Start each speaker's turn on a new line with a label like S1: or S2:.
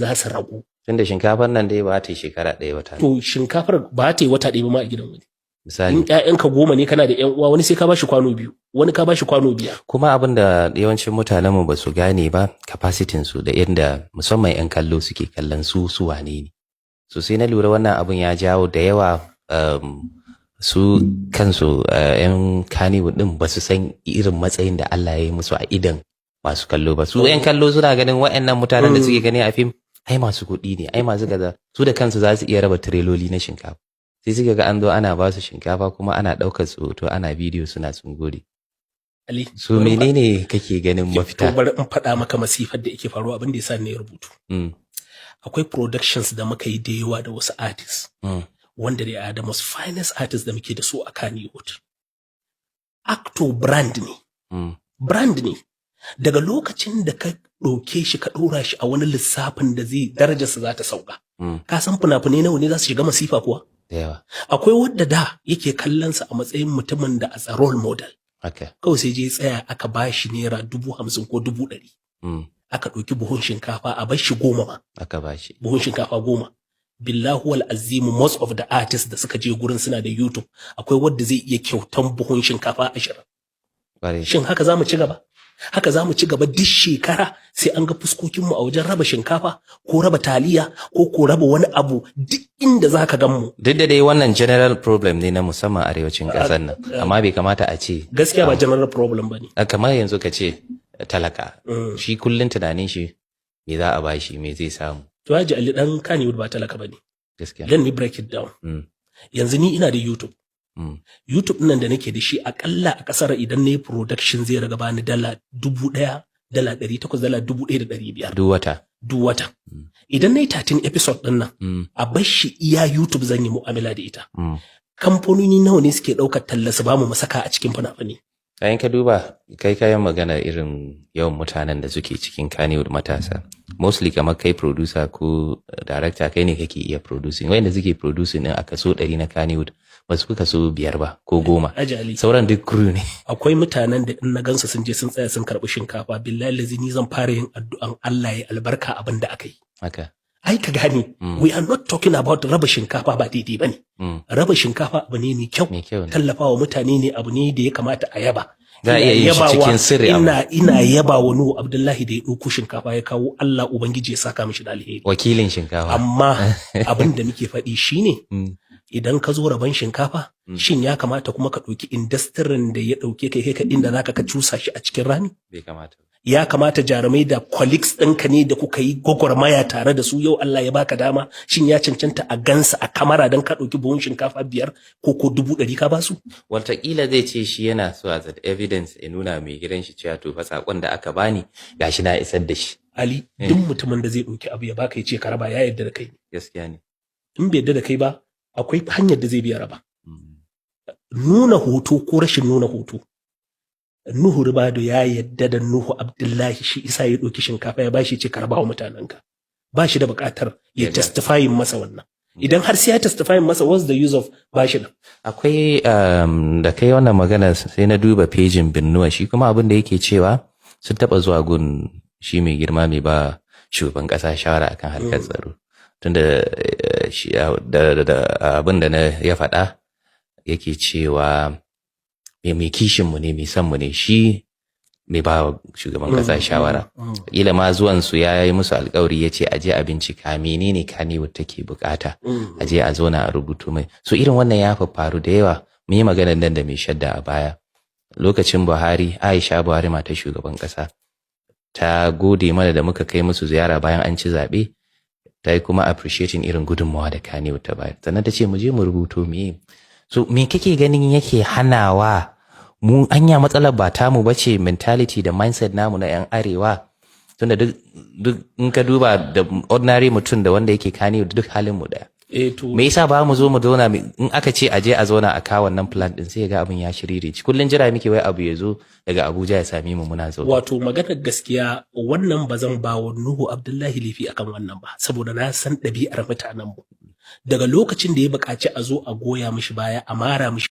S1: Za su ragu.
S2: Tunda shinkafar nan dai ba ta yi shekara 1 wata.
S1: To, shinkafar ba ta yi wata 1 ba ma a gidan wani.
S2: Misali.
S1: In ƴaƴanka 10 ne, kana da ƴan uwa, wani sai ka bashi kwano 2, wani ka bashi kwano 5.
S2: Kuma abin da yawancin mutanenmu ba su gane ba, capacity su da inda musamman 'yan kallo suke kallon su su wane ne. So sai na lura wannan abin ya jawo da yawa su kansu 'yan Kannywood din ba su san irin matsayin da Allah ya yi musu a idan masu kallo ba. Su 'yan kallo suna ganin waɗannan mutanen da suke gani a fim ai masu kuɗi ne, ai masu kaza, su da kansu za su iya raba tireloli na shinkafa. Sai suka ga an zo ana ba su shinkafa kuma ana ɗaukar su hoto, ana bidiyo, suna sun gode.
S1: Ali,
S2: So menene kake ganin mafita?
S1: To, bari in faɗa maka masifar da yake faruwa, abin da yasa ne rubutu. Akwai productions da muka yi da yawa da wasu artists wanda they are the most finest artists da muke da su a Kannywood. Actor brand ne. Brand ne. Daga lokacin da ka ɗauke shi ka ɗora shi a wani lissafin da zai darajarsa za ta sauka. Ka san fina-finai nawa ne za su shiga masifa kuwa?
S2: Da yawa.
S1: Akwai wadda da yake kallonsa a matsayin mutumin da as a role model. Kawai sai je tsaya aka ba shi ₦50,000 ko 100,000. Aka ɗauki buhun shinkafa, a bar shi 10 ma.
S2: Aka ba shi.
S1: Buhun shinkafa 10. Billahi wal azimu, most of the artists da suka je gurin suna da YouTube. Akwai wadda zai iya kyautan buhun shinkafa 20. Shin haka za mu ci gaba? Haka za mu ci gaba, duk shekara sai an ga fuskokinmu a wajen raba shinkafa ko raba taliya ko raba wani abu, duk inda za ka gan mu.
S2: Duk da dai wannan general problem ne na musamman arewacin ƙasar nan, amma bai kamata a ce.
S1: Gaskiya ba general problem ba ne.
S2: Kamar yanzu ka ce talaka, shi kullum tunanin shi me za a bashi, me zai samu.
S1: To, Haji Ali, dan Kannywood ba talaka ba ne.
S2: Gaskiya.
S1: Let me break it down. Yanzu ni ina da YouTube. YouTube nan da nake da shi, akalla a kasar idan na yi production zai raga bani $1,000, $800, $1,500.
S2: Duk wata.
S1: Duk wata. Idan na yi 13 episode ɗin nan, a bar shi iya YouTube zan yi mu'amala da ita. Kamfanoni nawa ne suke ɗaukar talla su bamu mu saka a cikin fina-finai?
S2: Kayan ka duba kai kayan magana irin yawan mutanen da suke cikin Kannywood matasa. Mostly kamar kai producer ko director, kai ne kake iya producing. Wayanda suke producing din a kaso 100 na Kannywood ba su fi kaso 5 ba ko 10.
S1: Ajali.
S2: Sauran duk crew ne.
S1: Akwai mutanen da in na gansu sun je sun tsaya sun karɓi shinkafa, billahi lazi ni zan fara yin addu'an Allah ya albarka abin da aka yi. Ai ka gane, we are not talking about raba shinkafa ba daidai bane. Raba shinkafa abu ne mai kyau.
S2: Mai kyau ne.
S1: Tallafawa mutane ne, abu ne da ya kamata a yaba.
S2: Za a iya yin shi cikin sirri amma.
S1: Ina yaba wa Nuhu Abdullahi da ya ɗauko shinkafa ya kawo, Allah Ubangiji ya saka mishi da alheri.
S2: Wakilin shinkafa.
S1: Amma abin da muke faɗi shine, idan ka zo raban shinkafa, shin ya kamata kuma ka ɗauki industry-n da ya ɗauke kai kai ka inda zaka ka cusa shi a cikin rami?
S2: Bai kamata.
S1: Ya kamata jarumai da colleagues ɗinka ne da kuka yi gwagwarmaya tare da su, yau Allah ya baka dama, shin ya cancanta a gansa a kamara don ka ɗauki buhun shinkafa 5 ko 100,000 ka basu?
S2: Wataƙila zai ce shi yana so as an evidence ya nuna mai gidan shi cewa to fa saƙon da aka bani gashi na isar da shi.
S1: Ali, duk mutumin da zai ɗauki abu ya baka ya ce ka raba, ya yarda da kai.
S2: Gaskiya ne.
S1: In bai yarda da kai ba, akwai hanyar da zai biya raba. Nuna hoto ko rashin nuna hoto. Nuhu Ribadu ya yadda da Nuhu Abdullahi, shi isa ya ɗauki shinkafa ya bashi ce ka raba wa mutanenka. Ba shi da buƙatar ya testifying masa wannan. Idan har sai ya testifying masa, what's the use of bashi nan?
S2: Akwai da kai wannan magana sai na duba pejin Binnuwa, shi kuma abin da yake cewa sun taɓa zuwa gun shi mai girma mai ba shugaban ƙasa shawara akan harkar tsaro. Tunda shi da abin da na ya faɗa yake cewa mai kishin mu ne, mai son mu ne, shi mai ba shugaban kasa shawara. Kila ma zuwan su ya yi musu alkawari, ya ce a je a bincika menene Kannywood take bukata, a je a zauna a rubutu mai. So irin wannan ya faru da yawa. Mun yi maganar nan da mai shadda a baya. Lokacin Buhari, Aisha Buhari, matar shugaban kasa, ta gode mana da muka kai musu ziyara bayan an ci zaɓe, ta yi kuma appreciating irin gudunmawa da Kannywood ta bayar. Sannan ta ce mu je mu rubuto me. So me kake ganin yake hanawa mu? Anya matsalar ba tamu bace, mentality da mindset namu na yan arewa? Tunda duk in ka duba da ordinary mutum da wanda yake Kannywood, duk halin mu daya.
S1: Eh to.
S2: Me yasa ba mu zo mu zauna, in aka ce a je a zauna a kawo wannan plan din, sai ga abin ya shirire? Kullun jira muke wai abu ya zo daga Abuja ya same mu muna zaune.
S1: Wato maganar gaskiya, wannan ba zan ba wa Nuhu Abdullahi laifi akan wannan ba, saboda na san ɗabi'ar mutanen mu. Daga lokacin da ya buƙaci a zo a goya mishi baya, a mara mishi